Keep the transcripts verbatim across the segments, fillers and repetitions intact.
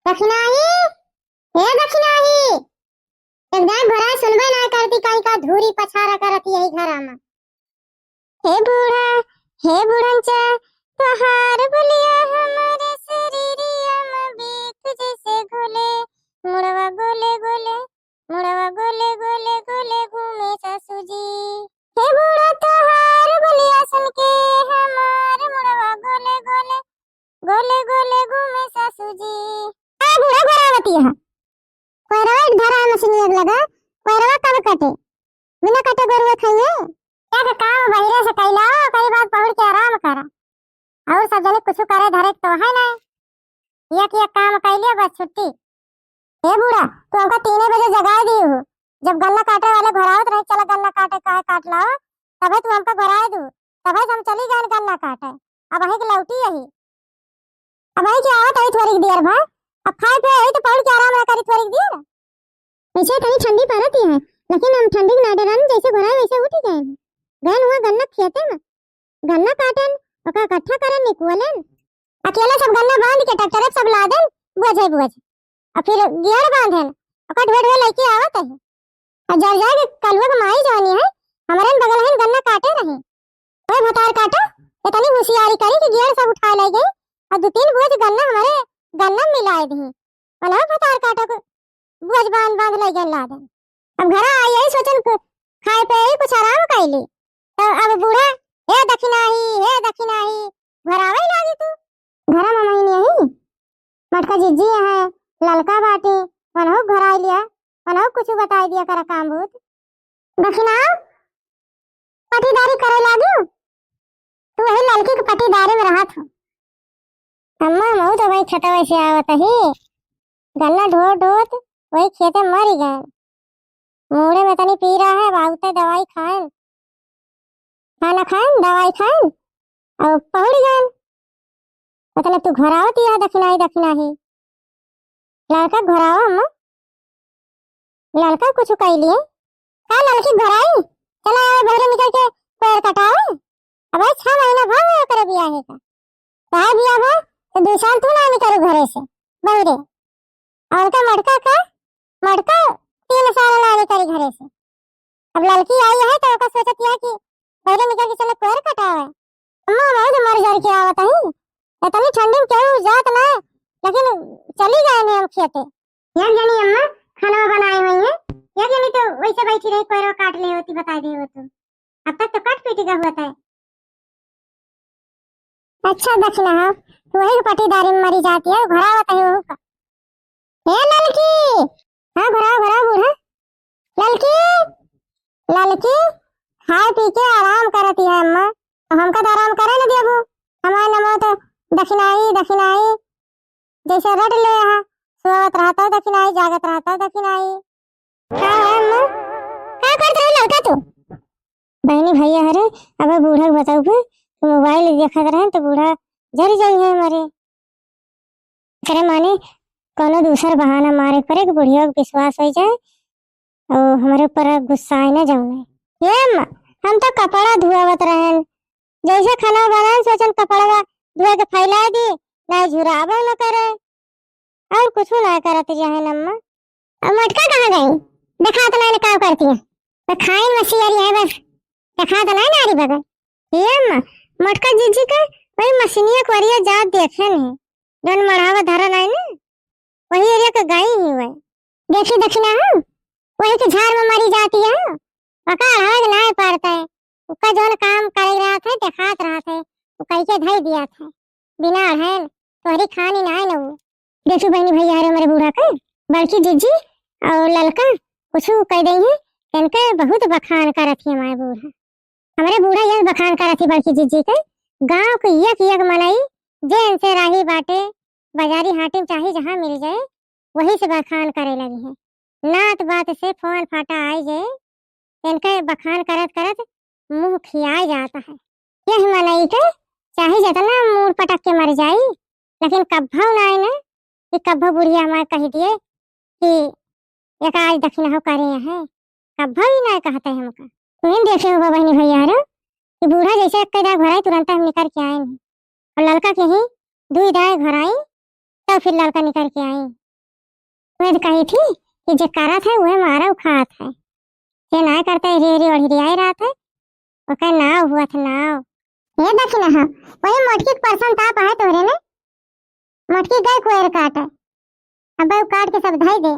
दखिनाही, हे दखिनाही, एक दाईं घोराए सुनबे ना करती, कहीं का धूरी पछारा करत यही घरा में। हे बूढ़ा, हे बुढ़नचा, तोहार बोलिया हमरे शरीरिया में बीख जैसे घोले, मुड़वा गोले गोले, मुड़वा गोले गोले गोले घूमे सासू जी। हे बूढ़ा, तोहार बोलिया सुन के हमार मुड़वा गोले गोले, गोले गोले घूमे सासू जी। ए बूढ़ा घोरावती है, कोयरवा एक धरा मशीन एक लगा, कोयरवा कब कटे? बिना कटे गोरुए खाइए। क्या के काम बहिरे से कैला, ओकरी बाद पहुड़ के आराम करा। और सब जने कुछ करे धरे तो है ना, एक एक काम कैलिए बस छुट्टी। ए बूढ़ा, तू हमका तीने बजे जगाए दी हो, जब गन्ना काटे वाले घोरावत रहे, चला गन्ना काटे, काहे काट लाओ, तबे तू हमका घोराए दू, तबे से हम चली गए गन्ना काटे। अब वहीं के लौटी यही, अब वहीं के आवत है थोड़ी देर भर, अब खाए पे आई तो पहुड़ के आराम ना करी थोड़ी देर। वैसे इतनी ठंडी पड़त ही है, लेकिन हम ठंडी के ना डरन, जैसे घोराए वैसे उठ गए। गए हुआ गन्ना खेते में, गन्ना काटन, ओका इकट्ठा करन, निकुअलन। अकेले सब गन्ना बांध के ट्रैक्टर पे सब लादन, बोझे बोझ। और फिर गियर बांधन, ओका ढोए ढोए लेके आवत है। और जर जाए के कलुआ के माई जानी है, हमारे बगल है गन्ना काटे रही। ओए भतार काटा, इतनी होशियारी करी कि गियर सब उठाए ले गई और दो तीन बोझ गन्ना हमारे गन्ना में मिलाए दी। बोला भतार काटा को बोझ बांध बांध ले गए लादन। अब घर आई यही सोचन क-, खाए पे ही कुछ आराम कैली। तो अब बूढ़ा, "हे दखिनाही, हे दखिनाही," घरावे लागी तू। घर में महीने ही मटका जिज्जी है, ललका बाटी, वनहु घराई लिया, वनहु कुछ बताई दिया करा काम भूत। दखिना, पटीदारी करे लागी, तू वही ललकी के पटीदारी में रहत हो। अम्मा, मऊ तो वही खेतवा से आवत ही, गन्ना ढोत ढोत वही खेते मरी गए। मूड़े में तनी पीरा है, बाबूते दवाई खाएन, खाना खाएन, दवाई खाएन, और पहुड़ गएन। मतलब तू घोरावत ही है दखिनाही, दखिनाही। ललका घोरावा अम्मा, ललका कुछ कैलिए। का ललकी घोराई? चला आवे बहरे निकल के पैर कटावे। अब छह महीना भा गए ओकरे बियाहे का। काहे बिया भा? तो दो साल तू ना निकलू घरे से बहरे। और का मटका का? मटका तीन साल ना निकली घरे से। अब ललकी आई है तो ओका सोचत यह कि पहले निकल के चले कोयर कटावे। अम्मा, बहुत मर जर के आवत ही। इतनी ठंडी में केहू जात ना, लेकिन चली गए ने हम खेते। एक जनी अम्मा खाना बनाए हुई है, एक जनी तो वैसे बैठी रही, कोयरो काट ले होती, बता दे हो तो। अब तक तो कट पीट का हुआ था। अच्छा दखिना हो, वही के पटीदारी में मरी जाती है, घोरावत है वहू का। ए ललकी, हाँ घोराओ घोराओ बूढ़ा। ललकी, ललकी, खाए पी के आराम करती है अम्मा, तो हमका तो आराम करे न देबू। हमारे नमो तो दखिनाई दखिनाई जैसे रट ले है, सोवत रहता है दखिनाई, जागत रहता है दखिनाई। का है अम्मा? का करत रही ललका तू? बहनी भैया हरे, अब बूढ़ा के बताऊ फिर, मोबाइल देखत रहे तो बूढ़ा जर जाई है हमारे। करे माने कोनो दूसर बहाना मारे पड़े कि बुढ़िया के विश्वास हो जाए और हमारे ऊपर गुस्सा आए ना जाऊँ। हे अम्मा, हम तो कपड़ा धुआवत रहन, जैसे खाना बनाए सोचन कपड़वा धोए के फैला दी, ना झुराबो न करे और कुछ ना करत रहन अम्मा। अब मटका कहाँ गई? देखात ना का करती है, तो खाइन मसीहरी है बस, देखात ना नारी बगल। हे अम्मा, मटका जिज्जी के वही मशीनिया कोरिया जात देखे नहीं, जौन मढ़ावा धरल है ना, वही एरिया के गई ही वही। देखी दखिना हो, वही के झाड़ में मरी जाती है। पका अढ़ावे के नाय पड़ता है, उका जौन काम करे रहत है, देखात रहत है, उ कई के धई दिया था, बिना अढ़ैन तोहरी खानी नाय न वो। देखी बहनी भैया हरे हमारे बूढ़ा के, बड़की जिज्जी और ललका कुछ कह दई है, इनके बहुत बखान करत ही हमारे बूढ़ा। हमरे बूढ़ा यह बखान करत ही बड़की जिज्जी के, गांव के एक एक मनई जे इनसे राही बाटे, बाजारी हाटी में चाहे जहाँ मिल जाए, वही से बखान करे लगी है। नात बात से फोन फाटा आई जाए, इनके बखान करत करत मुंह खियाए जाता है। यह मनई के चाहे जितना मूड़ पटक के मर जाई, लेकिन कब्भव ना आए ना कि कब्भव बुढ़िया हमारे कह दिए कि एक आज दखिनहो करे हैं, कब्भव ही ना कहते हमका। तुम देखे हो बहनी भैया रे कि बूढ़ा जैसे एक दाए घर आई, तुरंत हम निकल के आए नहीं। और ललका के ही दुई दाए घर आई, तब फिर ललका निकर के आई। वह तो कही थी कि जे करत है, वह मारा खात है। जे नाय करता, हिरी हिरी ओढ़िरियाई रहत है, ओकर नाव हुअत नाव। ये देखी ना, हाँ, वही मोटकी के परसन ताप है तोहरे ने, मोटकी गए कोयर काटे, अब वो काट के सब धई दे,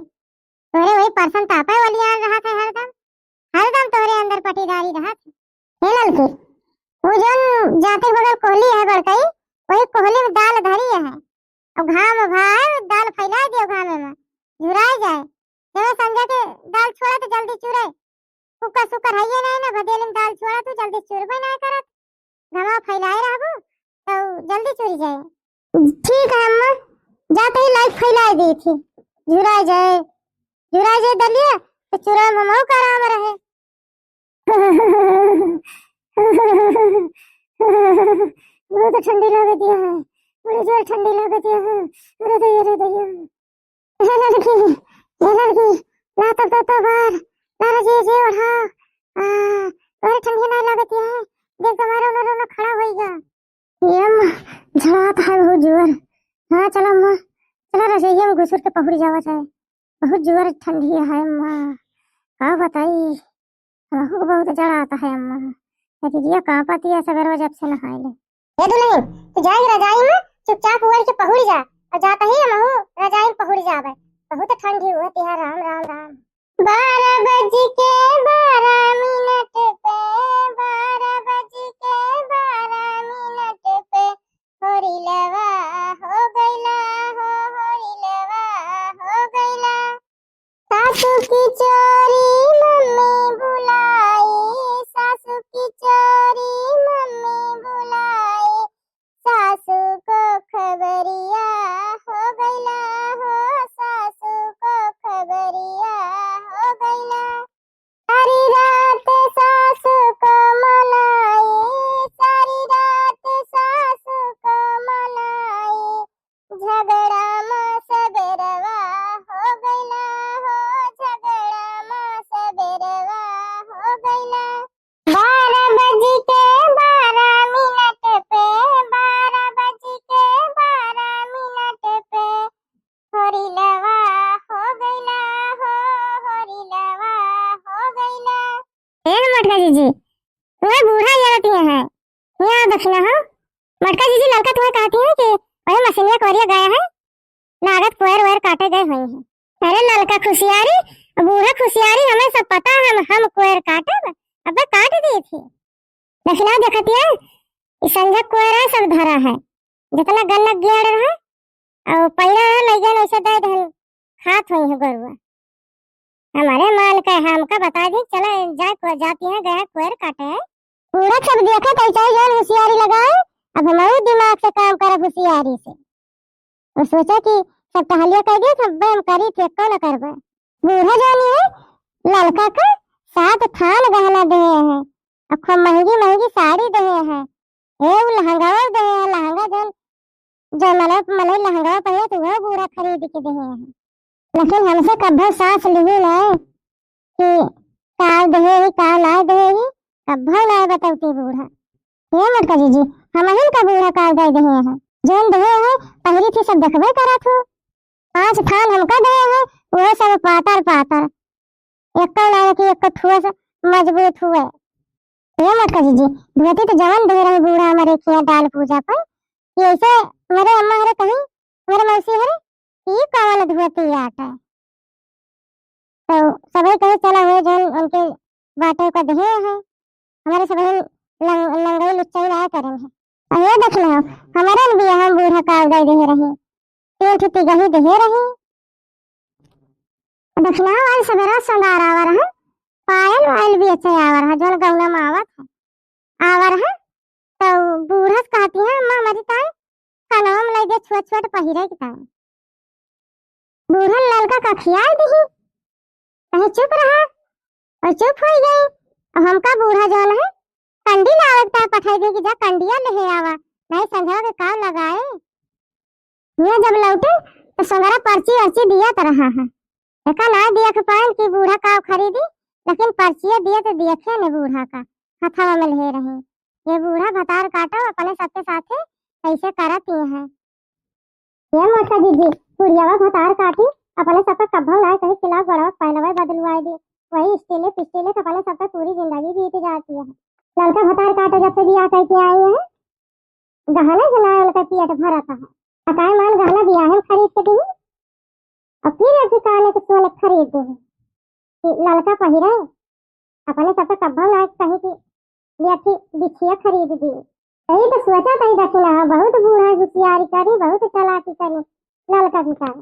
तोहरे वही परसन तापे वाली आन रहत है हरदम, हरदम तोहरे अंदर पटीदारी रहत है। हे ललकी, वो जौन जाते बगल कोहली है बड़कई, वही कोहली में दाल धरी है, अब घाम भा है, दाल फैला दियो घामे में, झुराई जाए। जब संझा के दाल छोड़ा तो जल्दी चुरे, कुकर सुकर हइये नहीं ना, भदेली में दाल छोड़ा तू जल्दी चुरबे नहीं करत, घामा फैलाए रहबू तो जल्दी चुरी जाए। ठीक है अम्मा, जाते ही लाइट फैलाए दी थी, झुराई जाए, झुराई जाए दलिया तो चुरा ममाऊ का आराम रहे। बहुत ठंडी लगे दिया है, बड़ी जोर ठंडी लगे दिया है। अरे दैया, अरे दैया। ए लड़की, ए लड़की, ला तब तो, तो बार, ला रे जी, जी ओढ़ा। आ, तोरे ठंडी ना लगे दिया है, देख तो मारो ना, ना खड़ा होइगा। ये अम्मा, झड़ात है बहुत जोर। हाँ, चला अम्मा, चला रसोइया में घुसुर के पहुड़ जावा जाए। बहुत जोर ठंडी है अम्मा, का बताई, हमहू को बहुत जड़ात है अम्मा। ये दीदिया कांपत है, सवेरवा जब से नहाए ले। ए दुलहिन, तू जाए रजाई में चुपचाप उड़ के पहुड़ जा, और जाता ही हमहू रजाई में पहुड़ जाबे। बहुत ठंडी हुआ तिहा, राम, राम, राम। बारह बज के बारह मिनट पे, बारह बज के बारह मिनट पे, होरी लवा हो गइला हो, होरी लवा हो गइला। सासू की चोरी मम्मी बुलाई, सासू की चोरी मम्मी बुलाई, सासू को खबरिया हो गइला हो, सासू को खबरिया हो गइला। सारी रात सासू को मनाई, सारी रात सासू को मनाई, झगड़ा मा सबेरवा हो गइला हो, झगड़ा मा सबेरवा हो गइला। बारह बज के बारह मिनट पे, बारह बज के बारह मिनट पे, होरी लवा हो गइला हो, होरी लवा हो गइला। ए मोटका जीजी, वह बूढ़ा ये रहती है, यहाँ दक्षिणा हो। मोटका जीजी, ललका तुम्हें कहती है कि वही मशीनिया कोरिया गया है, लागत कोयर वोयर काटे गए हुई है। अरे ललका खुशियारी, बूढ़ा खुशियारी, हमें सब पता है, हम, हम कोयर काटब, अबे काट दी थी। दक्षिणा देखती है, ई संझा कोयरा सब धरा है, जितना गन्ना गेड़ रहा, और पैरा है, लइगन ऐसे दे दहन, खात हुई है गोरुआ। हमारे माल का है, हमका बता दी, चला जाए, को-, जाती है, गया कोयर काटे है। बूढ़ा सब देखे तो चाहे जौन होशियारी लगाए, अब हमारे दिमाग से काम करब होशियारी से। और सोचा कि सब टहलिया कर दिए, सब हम करी थे, कौन करबे। बूढ़ा जानी है, ललका का सात थान गहना दे हैं, और खूब महंगी महंगी साड़ी दे हैं, ए उ लहंगावा दे हैं, लहंगा जौन, जौन मनई, मनई लहंगावा पहने तो वह बूढ़ा खरीद के दे हैं। लेकिन हमसे कब्बो सास लिही नाय कि का देहे ही, का ना देहे ही, कब्बो नाय बतौती बूढ़ा। हे मोटका जीजी, हमहिन का बूढ़ा का दे देहे हैं, जौन देहे हैं, पहिरी थी सब देखबे करत हो। पाँच थान हमका देहे हैं, वो सब पातर पातर, एको ना कि एको ठुआ से मजबूत हुए। हे मोटका जीजी, धोती तो जवन देहे रहे बूढ़ा हमारे खिया डाल पूजा पर, कि ऐसे मेरे अम्मा हरे कहीं, मेरे मौसी हरे, ई कवन धोती आटे? तो सबै कहे, "चला हो जौन उनके बाटे का देहे है, हमारे सबै लंग-, लंगई लुच्चई ना करें है।" और ये देख लो, हमारे न बियाह में बूढ़ा का उदय देहे रही, तीन ठो तिगही देहे रही। दक्षिणा वाली सवेरा संगार आवर है, पायल वायल भी अच्छे आवर है, जौन गौना में आवत है, आवर है। तो बूढ़ा से कहती है, "अम्मा, हमारी ताई कनवा में लई दे, छोट छोट पहिरे की ताई।" बूढ़ा ललका का खियाई दिही, कहीं चुप रहा, और चुप हो गई। और हमका बूढ़ा जौन है, कंडी लावे के ताई पठाई दे कि जा कंडिया ले आवा, नहीं संझवा के काव लगाए। ये जब लौटे तो संगरा पर्ची अर्ची दिया तो रहा है। एका ना दिया के पाएन कि बूढ़ा काव खरीदी, लेकिन पर्चिया दिया तो दिया थे ने बूढ़ा का हथवा में ले रही। ये बूढ़ा भतार काटो अपने सबके साथे कैसे करत ये है। ये मोटका जीजी, बुढ़ियावा भतार काटी, अपने सबका कब्बो नाय कही खिलाफ गड़वा पहलवा बदलवाए दे। वही स्टीले पिस्टीले से अपने सबका पूरी जिंदगी बीत जाती है। ललका भतार काटो जब से बियाह करके आई है, गहना के नाय उनका पेट भरत है। बताए मान गहना बियाह में खरीद के दी, और फिर अभी काने के सोने खरीद दे। कि ललका पहिरे, अपने सबके कब्बो ना कहीं कि व्यर्थी बिछिया खरीद दी। यही तो सोचा तही दखिनहा, बहुत बूढ़ा हुसियारी करी, बहुत चालाकी करी, ललका भी करी।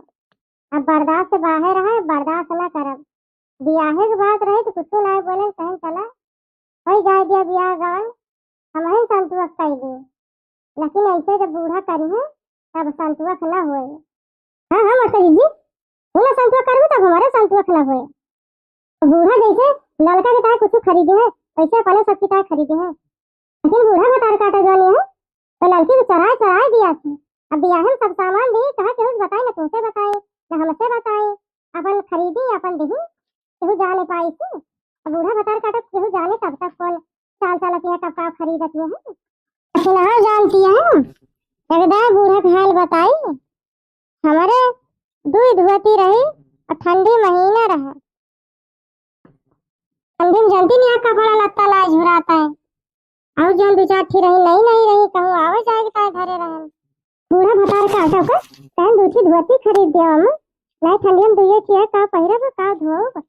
अब बर्दाश्त बाहर है, बर्दाश्त ना करब। बियाहे के बात रही तो कुछ ना बोले, कहीं चला, होई जाए दिया बियाह गवन, हमही संतोष कई दी। लेकिन ऐसे जब बूढ़ा करी है, तब संतोष ना होए। हाँ, हाँ, मोटका जीजी, तू ना संतोष करबू, तब हमारे संतोष ना होए। तो बूढ़ा जैसे ललका के ताय कुछ खरीदी है, वैसे अपने सबकी ताय खरीदी है। लेकिन बूढ़ा भतार काटा जानी है, तो ललकी के चराए चराए दिया थी। अब बियाहे में सब सामान दी, कहा केहू से बताई, ना तुमसे बताई, ना हमसे बताई, अपन खरीदी, अपन दही, केहू जाने पाई थी। अब बूढ़ा भतार काटा केहू जाने तब तक कौन चाल चलत है, कब का खरीदत है। लेकिन हाँ जानती है, एक दाय बूढ़ा के हाल बताई, हमारे दुई धोती रही और ठंडी महीना रहा। ठंडी में जानती नहीं है, कपड़ा लत्ता ना झुराता है। और जौन दो चार ठी रही, नई नई रही, कहूँ आवे जाए के ताय धरे रहन। बूढ़ा भतार काटा का, कहें दो ठी धोती खरीद दिया हम, नहीं ठंडी में दुइये ठी है, का पहिरब, का धोब।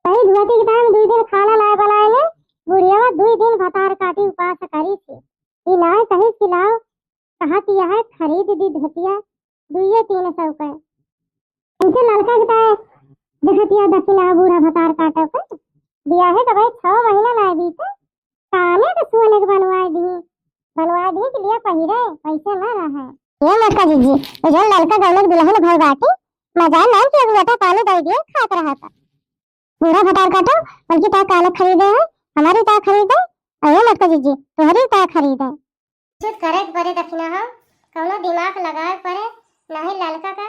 वही धोती के ताय दुई दिन खाना ना बनाए में, बुढ़ियावा दुई दिन भतार काटी उपास करी थी। ई ना कही कि लाओ, कहा कि यह खरीद दी धोतिया, दुइये तीन सौ के। इनसे ललका के ताय देखतिया दखिनहा बूढ़ा भतार काटे के। बियाहे के भाई छह महीना ना बीते, काने के सोने के बनवाए दी, बनवाए दी के लिए पहिरे, पैसे ना रहे। ये मोटका जीजी, तो जौन ललका गौने के दुल्हन भर बाटी, मजा नहीं कि अगुआटा काने दे दिए, खात रहा था। बूढ़ा भतार काटो, उनकी ताय काने खरीदे है, हमारी ताय खरीदे, और ये मोटका जीजी, तुम्हारी ताय खरीदे। कुछ करे के पड़े दखिनहा, कौनो दिमाग लगाए के पड़े, नहीं ललका का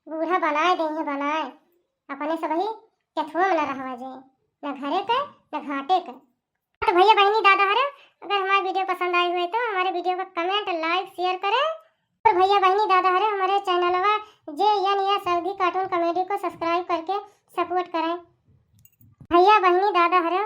बूढ़ा बनाए देंगे बनाए, अपने सबही चथुआ में न रहवा जाए, न घरे के, न घाटे के। तो भैया बहिनी दादा हरे, अगर हमारे video पसंद आई हुए तो हमारे video का comment, like, share करें। और भैया बहिनी दादा हरे, हमारे channelवा जे एन एस अवधी cartoon comedy को subscribe करके support करें। भैया बहिनी दादा हरे,